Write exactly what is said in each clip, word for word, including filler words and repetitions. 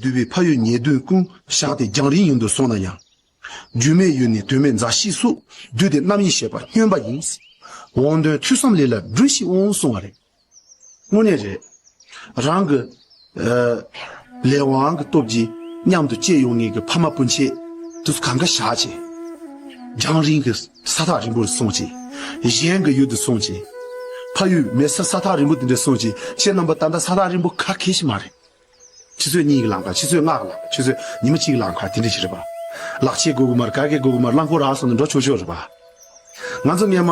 འདུས་པའི་ཕ་ཡུལ་ཉེ་དུའི་ཀུན། བཞག་སྟེ་རྒྱང་རིང་ཡུལ་དུ་སོང་ན་ཡང་། རྒྱུས་མེད་ཡུལ་ནི་དོན་མེད་མཛའ་བཤེས་སུ། བསྡུས་ཏེ་རྣམ་གཡེང་བྱེད་པ་སྨྱོན་པ་ཡིན། འོང་དོན་ཐོས་བསམ་ལས་ལ་སྒྲོལ་ཞིག་འོང་གསུང་བ་རེད། དངོས་གནས་རེད། རང་གི་ཨ་ལས་དབང་གི་སྟོབས་ཀྱིས་མཉམ་དུ་སྐྱེས་ཡོང་ངེས་ཀྱི་ཕ་མ་སྤུན་མཆེད་དུ་གང་ག་བཞག་བྱས། རྒྱང་རིང་གི་ས་ཐག་རིང་པོར་སོང་བྱས། གཞན་གྱི་ཡུལ་དུ་སོང་བྱས། ཕ་ཡུལ་མེད་ས་ས་ཐག་རིང་པོ་དེ་འདྲ་སོང་བྱས། ཁྱེད་རྣམ་པ་ད་ལྟ་ས་ཐག་རིང་པོ་ག་གལ་ཞིག་མ་རེད། ཆུ་ཚོད་གཉིས་ཀྱི་ལམ་ཁ། ཆུ་ཚོད་ལྔ་གི་ལམ་ཁ། ཆུ་ཚོད་ཉི་མ་གཅིག་གི་ལམ་ཁ་དེ་འདྲ་ཞིག་རེད་པ། ལག་ཆས་དགོས་ཀྱི་མ་རེད། ག་གེ་དགོས་ཀྱི་མ་རེད། རླངས་འཁོར་རག་སོང་ནས་འགྲོ་ཆོག་ཆོག་རེད་པ། ང་ཚོ་སྔོན་མ་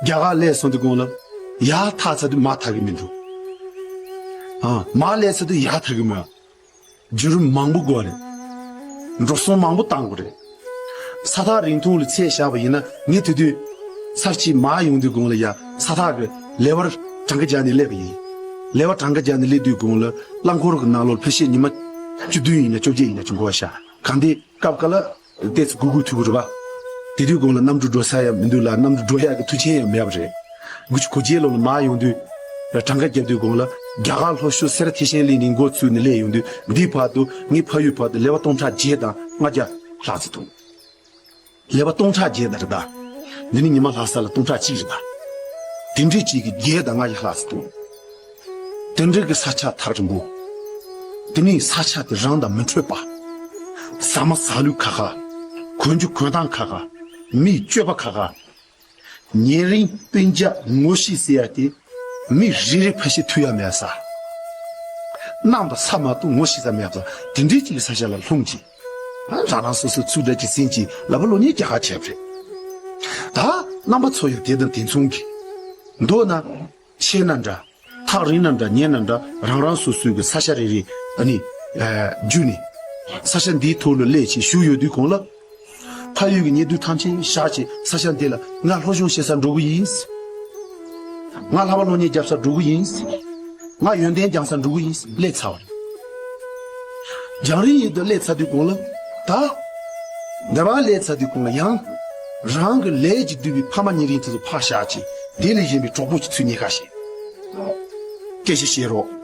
རྒྱ་གར་སླེབས་སོང་དུས་གོང་ལ་ཡར་ཐག་ཚར་དུས་མར་ཐག་གི་མི་འདུག་ཨ། མར་སླེབས་ཚར་དུས་ཡར་ཐག་གི་མི་འདུག་བརྒྱུད་རིམ་མང་པོ་དགོས་རེད། འགྲོ་སོང་མང་པོ་བཏང་དགོས་རེད། ས་ཐག་རིང་ཐུང་ལ་ཚད་བཞག་པ་ཡིན་ན། ངས་དེ་དུས་ཚར་གཅིག་མར་ཡོང་དུས་གོང་ལ་ཡ་ས་ཐག་གི་ལེ་བར་གྲངས་ཀ་སྦྱར་ནས་སླེབས་པ་ཡིན། ལེ་བར་གྲངས་ཀ་སྦྱར་ནས་སླེབས་དུས་གོང་ལ་རླངས་འཁོར་གྱི་ནང་ལོགས་ཕལ་ཆེར་ཉི་མ་བཅུ་བདུན་ཡིན་ན་བཅོ་བརྒྱད་ཡིན་ན་ཅིག་འགོར་བ་ཤག་གང་དེ་སྐབས་ཀ་ལ་ཏོག་ཙམ་སྒུག་དགོས་ཐུག་གི་རེད་པ། དེ་དུས་གོང་ལ་གནམ་གྲུ་འགྲོ་ས་ཡང་མི་འདུག་ལ། གནམ་གྲུ་འགྲོ་ཡག་གི་མཐུན་རྐྱེན་ཡང་མེད་པ་རེད། དགུ་བཅུ་གོ་བརྒྱད་ལོ་ལ་མར་ཡོང་དུས། གྲངས་ཀ་བརྒྱབ་དུས་གོང་ལ་རྒྱ་གར་ལྷོ་ཕྱོགས་སེ་ར་ཐེག་ཆེན་གླིང་ནས་འགོ་བཙུགས་ནས་སླེབས་ཡོང་དུས། འདིའི་བར་དུ་ངའི་ཕ་ཡུལ་བར་དུ་ལེ་བར་སྟོང་ཕྲག་བརྒྱད་དང་ལྔ་བརྒྱ་ལྷག་ཙམ་འདུག་ལེ་བར་སྟོང་ཕྲག་བརྒྱད་དང་རེད་ད། འདི་ནི་ཉི་མ་ལྷག་ས་ལ་སྟོང་ཕྲག་གཅིག་རེད་ད། དེ་འདྲའི་གཅིག་གི་བརྒྱད་དང་ལྔ་བརྒྱ་ལྷག་ཙམ་འདུག་དེ་འདྲའི་གི་ས་ཆ་ཐག་རིང་པོ། དེ་ནས་ས་ཆ་དེ་རང་དང་མི་འཕྲོད་པ། ཟ་མ་ཟ་ལུགས་ཁ་ཁ། གོན་རྒྱུ་གོན་སྟངས་ཁ་ཁ། མིའི་སྤྱོད་པ་ཁ་ཁ། ཉེ་རིང་སྤུན་ཀྱག་ངོ་ཤེས་ཟེར་ཡ་དེ་མི་རེ་རེ་ཕལ་ཆེར་ཐུག་ཡ་མེད་ས། གནམ་དང་ས་མ་གཏོགས་ངོ་ཤེས་ས་མེད་ས། དེ་འདྲའི་ཅིག་གི་ས་ཆ་ལ་ལྷུང་ཅིག་རང་རང་སོ་སོའི་ཚུལ་འདྲ་ཅིག་ཟིན་ཅིག་ལབ་པ་ལོ་ཉེས་རྒྱ་གར་བྱས་པ་རེད། ད་རྣམ་པ་ཚོ་ཡང་དེ་དང་དེ་མཚུངས་ཀྱི། མདོར་ན། ཆེ་ན་འདྲ། ཐག་རིང་ན་འདྲ། ཉེ་ན་འདྲ། རང་རང་སོ་སོའི་གི་ས་ཆ་རེ་རེ་ཨ་ནི་བརྒྱུད་ནས་ས་ཆ་འདིའི་ཐོག་ལ་སླེབས་ཅིག་བཞུགས་ཡོད་དུས་གོང་ལ། ཕ་ཡུལ་གྱི་ཉེ་དུ་ཐམས་ཅད་བཞག་ཅིག་ས་ཆ་འདི་ལ་ང་སློབ་སྦྱོང་བྱེད་ས་འགྲོ་གི་ཡིན། ང་ལྷག་པ་སློབ་གཉེར་རྒྱབ་ས་འགྲོ་གི་ཡིན། ང་ཡོན་ཏན་སྦྱང་ས་འགྲོ་གི་ཡིན། སླེབས་ཚར་བ་རེད། རྒྱང་རིང་ཡུལ་དུ་སླེབས་ཚར་དུས་གོང་ལ་ད། འདི་བ་སླེབས་ཚར་དུས་གོང་ལ་ཡང་། རང་གི་ལས་ཀྱིས་བསྡུས་པའི་ཕ་མ་ཉེ་རིང་དེ་ཚོ་ཕར་བཞག་ཅིག་དེ་ལས་གཞན་པའི་གྲོགས་པོ་ཅིག་ཚུར་རྙེད་ཁ་ཤས། སྐད་ཆ་བཤད་རོགས།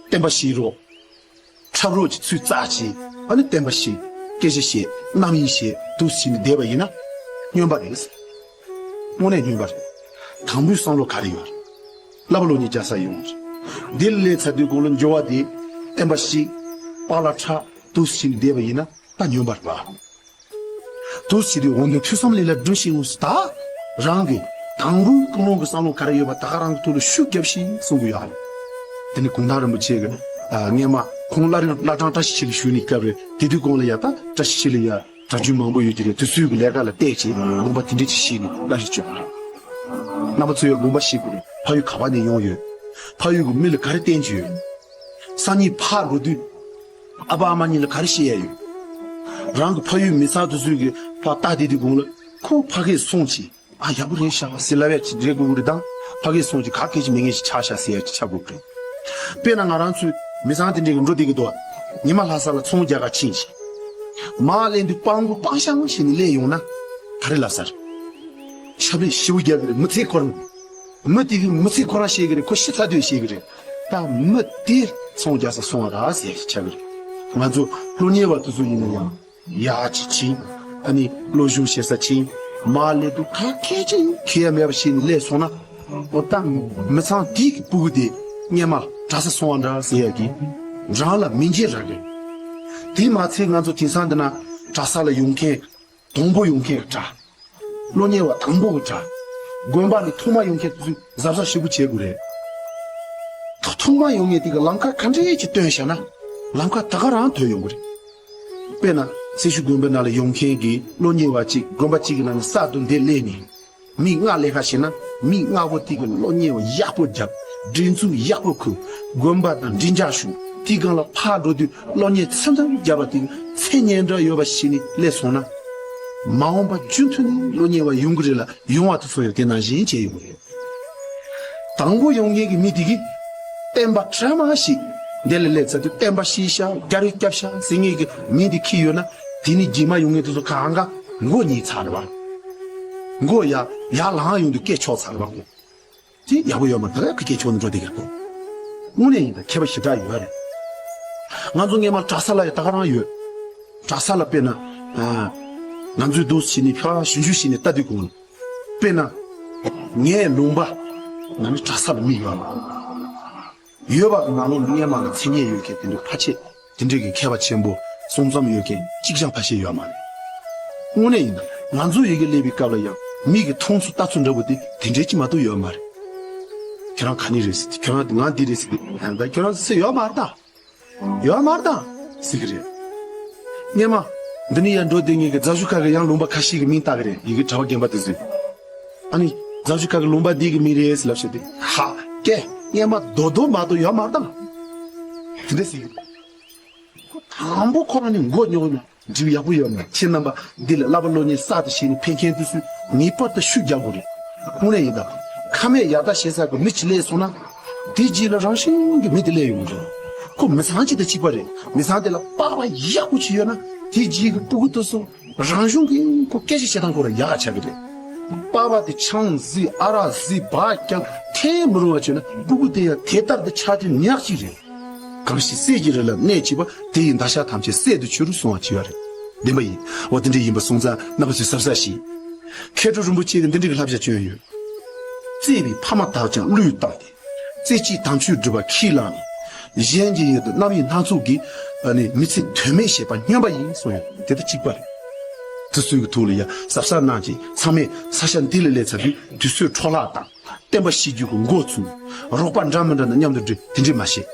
བསྟན་པ་བཤིག་རོགས། འཁྲབ་རོགས་ཀྱི་ཚུལ་རྩ་ཆེ། ཨ་ནི་བསྟན་པ་བཤིག་སྐད་ཆ་བཤད། རྣམ་གཡེང་བྱེད། འདུག་སེ་བྱས་ནས་བསྡད་པ་ཡིན་ན། སྨྱོན་པ་རེད། དངོས་གནས་སྨྱོན་པ་རེད། དང་པོའི་བསམ་བློ་ག་རེ་ཡོད་རེད། བསླབ་པ་སློབ་གཉེར་རྒྱག་ས་ཡོང་རེད། འདི་ལ་སླེབས་ཚར་དུས་གོང་ལ་འགྱུར་བ་དེ། བསྟན་པ་བཤིག་པཱ་ལགས་འཁྲབ། འདུག་སེ་བྱས་ནས་བསྡད་པ་ཡིན་ན་ད་སྨྱོན་པ་རེད་པ། འདུག་སེ་བྱས་དུས་འོང་དོན་ཐོས་བསམ་ལས་ལ་སྒྲུབ་ཤིག་འོང་ཟེར། ད་རང་གི་དང་པོའི་ཀུན་སློང་གི་བསམ་བློ་ག་རེ་ཡོད་པ་ད་ག་རང་གི་ཐོག་ལ་ཤུགས་རྒྱབ་ཤིག་གསུང་གི་ཡོད་རེད། དེ་ནི་གུང་ཐང་རིན་པོ་ཆེ་གི་ཨ་སྔས་མ་ཁོང་སླར་ཡང་བླ་བྲང་བཀྲ་ཤིས་འཁྱིལ་ལ་བཞུགས་ནས་སྐབས་རེད། དེ་དུས་གོང་ལ་ཡ་ད་བཀྲ་ཤིས་འཁྱིལ་ལ་ཡ་གྲྭ་རྒྱུན་མང་པོ་ཡོད་ཀྱི་རེད། དེ་ཚོའི་གི་ལས་ཀ་ལ་བལྟས་བྱས་དགོངས་པ་དེ་འདྲ་ཅིག་བཞེས་ནས་བཀྲ་ཤིས་བྱོས་པ་རེད། རྣམ་པ་ཚོས་ཡང་དགོངས་པ་བཞེས་དགོས་རེད། ཕ་ཡུལ་ག་པ་ནས་ཡོང་ཡོད། ཕ་ཡུལ་གི་མི་ལ་ག་རེ་བསྟན་གྱི་ཡོད། སང་ཉིན་ཕར་འགྲོ་དུས། ཨ་ཕ་ཨ་མ་གཉིས་ལ་ག་རེ་བཤད་ཡ་ཡོད། རང་གི་ཕ་ཡུལ་མི་ཚང་དེ་ཚོས་གི་ཕར་ལྟ་བསྡད་དུས་གོང་ལ། ཁོ་ཕ་གིར་སོང་ཅིག་ཨ་ཡག་པོ་རེད་ཤག་ཟེར་ལབ་ཡ་ཅིག་འདྲེ་དགོས་ཀྱི་རེད་དང་། ཕ་གིར་སོང་ཅིག་ག་གེ་ཅིག་མེད་མཁན་ཞིག་ཆགས་ཤག་ཟེར་ཡ་ཅིག་ཆགས་དགོས་ཀྱི་རེད། དཔེར་ན་ང་རང་ཚོའི་མི་ཚང་དེ་འདྲས་ཀྱི་འགྲོ་བསྡད་ཀྱི་འདུག་ཉི་མ་ལྷ་ས་ལ་ཚོང་རྒྱག་ག་ཕྱིན་ཅིག་མར་སླེབས་དུས་སྤྲང་པོ་སྤྲང་ཤང་བྱས་ནས་སླེབས་ཡོང་ན་ག་རེ་ལབ་ས་རེད། ཞབས་ལས་ཞེ་པོ་རྒྱག་གི་རེད། མི་ཚེ་འཁོར་ནས། མི་དེ་གིས་མི་ཚེ་ཁོ་རང་ཤེས་ཀྱི་རེད། ཁོ་ཤི་ཚར་དུས་ཤེས་ཀྱི་རེད། ད་མི་དེ་ཚོང་རྒྱག་ས་སོང་བ་ར་ཟེར་ཞིག་ཆགས་ཀྱི་རེད། ང་ཚོ་སློབ་གཉེར་བ་དེ་ཚོ་ཡིན་ན་ཡང་ཡག་ཅིག་ཕྱིན། ཨ་ནི་སློབ་སྦྱོང་བྱེད་ས་ཕྱིན། མར་སླེབས་དུས་ག་གེ་ཅིག་ཁེ་ཡ་མེད་པ་བྱས་ནས་སླེབས་སོང་ན། འོ་ད་མི་ཚང་དེ་གི་སྤུ་གུ་དེ་སྔས་མ་གྲྭ་ས་སོང་བ་འདྲ་ཟེར་ཡ་གི་རང་ལ་མི་འགྱེད་ར་རེད། དེ་མ་ཚད་ང་ཚོ་དེང་སང་འདི་ན་གྲྭ་ས་ལ་ཡོང་མཁན་དང་པོ་ཡོང་མཁན་གྱི་གྲྭ། སློབ་གཉེར་བ་དང་པོ་གི་གྲྭ། དགོན་པ་ནས་ཐོག་མ་ཡོང་མཁན་དེ་ཚོས་གཟབ་གཟབ་ཞེ་པོ་བྱེད་དགོས་རེད། ཐོག་ཐོག་མ་ཡོང་མཁན་དེ་གི་ལམ་ཁ་ག་འདྲས་ཅིག་སྟོན་བཞག་ན་ལམ་ཁ་ད་ག་རང་ཐོན་ཡོང་གི་རེད། དཔེར་ན་སེར་ཤུལ་དགོན་པའི་ནང་ལ་ཡོང་མཁན་གྱི་སློབ་གཉེར་བ་གཅིག་དགོན་པ་གཅིག་གི་ནང་ནས་གསར་དུ་འདིར་སླེབས་ནས་མི་ལྔ་སླེབས་ཁ་ཕྱིན་ན་མི་ལྔ་པོ་དེ་གི་སློབ་གཉེར་བ་ཡག་པོ་བརྒྱབ། སྒྲིག་འཛུགས་ཡག་པོ་ཁུར། དགོན་པ་དང་མགྲིན་ཆགས་ཞུ། དེའི་སྒང་ལ་ཕར་འགྲོ་དུས་སློབ་གཉེར་ཚད་ལྡན་བརྒྱབ་པ་དེ་གི་མཚན་སྙན་གྲགས་ཡོད་པ་ཞིག་ནས་སླེབས་སོང་ན། མ་འོངས་པ་རྒྱུན་མཐུད་ནས་སློབ་གཉེར་བ་ཡོང་གི་རེད་ལ་ཡོང་བ་དེ་ཚོ་ཡང་དེ་ནང་བཞིན་བྱས་ཡོང་གི་རེད། དང་པོ་ཡོང་མཁན་གྱི་མི་དེ་གིས་བསྟན་པ་གྲ་མ་ཞིག་འདི་ལ་སླེབས་ཚར་དུས་བསྟན་པ་ཤེས་ཤག་རྒྱ་རི་སྐྱབས་ཤག་ཟེར་མཁན་གྱི་མི་དེ་འཁྱེར་ཡོད་ན་དེ་ནི་རྗེས་མ་ཡོང་མཁན་དེ་ཚོ་གང་ག་མགོ་གཉིས་ཚར་རེད་བ། མགོ་ཡར་ཡར་ལངས་ཡོང་དུས་སྐེ་ཆག་ཚར་རེད་བ། དེ་ཡག་པོ་ཡོད་མ་རེད། ད་ཁ་སྐད་ཆོག་ནས་འགྲོ་བསྡད་ཀྱི་རེད། དངོས་གནས་ཡིན་ད་ཁྱད་པར་ཞེ་དྲག་ཡོད་རེད། ང་ཚོ་སྔས་མ་གྲྭ་ས་ལ་ཡ་ད་ག་རང་ཡོད། གྲྭ་ས་ལ་དཔེར་ན། ང་ཚོའི་འདུག་བྱས་ནས་ཕྱག་ཞུ་ཞུ་བྱས་ནས་ལྟ་དུས་གོང་ལ། དཔེར་ན། ངའི་ལུང་པ་ང་ནི་གྲྭ་ས་ལ་མི་ཡོད་མ་རེད། ཡོད་པ་ནང་ལོགས་སྔས་མ་ལ་མཚན་སྙན་ཡོད་མཁན་དེ་འདྲའི་ཕལ་ཆེར་དེ་འདྲའི་གི་མཁས་པ་ཆེན་པོ་གསུང་རྩོམ་ཡོད་མཁན་གཅིག་ཀྱང་ཕལ་ཆེར་ཡོད་མ་རེད། དངོས་གནས་ཡིན་ན་ང་ཚོ་ཡི་གེ་སླེབས་པའི་སྐབས་ལ་ཡང་མི་གི་མཐོང་ཚུལ་ལྟ་ཚུལ་འདྲ་པོ་དེ་དེ་འདྲའི་ཅིག་མ་གཏོགས་ཡོད་མ་རེད། ཁྱོད་རང་ག་ནས་རེད་ཟེར་ཏེ། ཁྱོད་རང་ང་འདི་རེད་ཟེར་ཏེ། ད་ཁྱོད་རང་ཚོ་ཡོད་མ་རེད་ད། ཡོད་མ་རེད་ད་ཟེར་གི་རེད། སྔས་མ་འདི་ནས་ཡར་འགྲོ་དེ་ངེད་ཀྱི་རྫ་ཆུ་ཁ་གི་ཡང་ལུང་པ་ཁ་ཤས་ཀྱི་མིང་བཏགས་གི་རེད། ཡི་གེ་གྲྭ་པ་རྒན་པ་དེ་ཚོས། ཨ་ནི་རྫ་ཆུ་ཁ་གི་ལུང་པ་འདི་གི་མིང་རེད་ཟེར་ལབ་བྱས་ཏེ། ཧ་ཀེ། སྔས་མ་རྡོག་རྡོག་མ་གཏོགས་ཡོད་མ་རེད་ད། དེ་འདྲ་ཟེར་གི་རེད། དང་པོ་ཁོ་རང་ནས་མགོ་རྙོག་ཡོད་མ། འབྲས་བུ་ཡག་པོ་ཡོད་མ། ཁྱེད་རྣམ་པ་འདི་ལ་བསླབ་པ་སློབ་གཉེར་གསར་དུ་བྱས་ནས་ཕེབས་མཁན་དེ་ཚོས་ངེས་པར་དུ་ཤུགས་རྒྱག་དགོས་རེད། དངོས་གནས་ཡིན་ད། ཁ་མེད་ཡར་ལྟ་བྱེད་ས་གི་མི་གཅིག་སླེབས་སོང་ན། དེ་རྗེས་ལ་རང་བཞིན་གྱི་མི་དེ་སླེབས་ཡོང་གི་རེད། ཁོ་མི་ཚང་གཅིག་དང་གཅིག་པ་རེད། མི་ཚང་དེ་ལ་པགས་པ་ཡག་པོ་ཅིག་ཡོད་ན་དེ་རྗེས་ཀྱི་སྤུ་གུ་དེ་ཚོ་རང་བྱུང་གི་ཁོ་སྐད་ཆ་བཤད་སྟངས་ཁོ་རང་ཡག་ག་ཆགས་ཀྱི་རེད། པགས་པ་དེ་ཆང་བཟི་ཨ་རག་བཟི་སྦག་ཀྱང་འཐེན་མི་རུང་བ་བྱས་ན་སྤུ་གུ་དེ་ཡང་དེ་ལྟར་དུ་ཆགས་རྒྱུ་ཉག་གཅིག་རེད། གང་ཞིག་སྲས་ཀྱི་རི་ལ་གནས་བཅས་པ། དེ་ཡི་འདའ་ཤག་ཐམས་ཅད་སྲས་དུ་འཆི་རུ་གསུངས་པ་ཅི་ཡང་རེད། བདེན་པ་ཡིན། འོ་དེ་འདྲ་ཡིན་པ་སོང་ཙང་རྣམ་པ་ཚོས་གཟབ་གཟབ་བྱེད། མཁས་གྲུབ་རིན་པོ་ཆེ་གིས་འདི་འདྲ་གི་བསླབ་བྱ་བསྐྱོན་ཡོད། བརྩེ་བའི་ཕ་མ་དག་ཀྱང་བློས་བཏང་སྟེ། རྩེ་གཅིག་དམ་ཆོས་སྒྲུབ་པ་ཁས་བླངས་ནས། གཞན་གྱི་ཡུལ་དུ་རྣམ་གཡེང་སྣ་ཚོགས་ཀྱིས། ཨ་ནི་མི་ཚེ་དོན་མེད་བྱེད་པ་སྨྱོན་པ་ཡིན་གསུངས་ཡོད། དེ་དང་གཅིག་པ་རེད། དེ་ཚོའི་གི་ཐོག་ལ་ཡ་གཟབ་གཟབ་གནང་ཅིག་ཚང་མས་ས་ཆ་འདི་ལ་སླེབས་ཚར་དུས་དུས་ཚོད་འཕྲོ་བརླག་དང་། བསྟན་པ་གཞིས་བསྒྱུར་གྱི་འགོ་ཚུགས། རོགས་པ་འདྲ་མི་འདྲ་དང་མཉམ་དུ་འགྲིག་དེ་འདྲས་མ་བྱེད།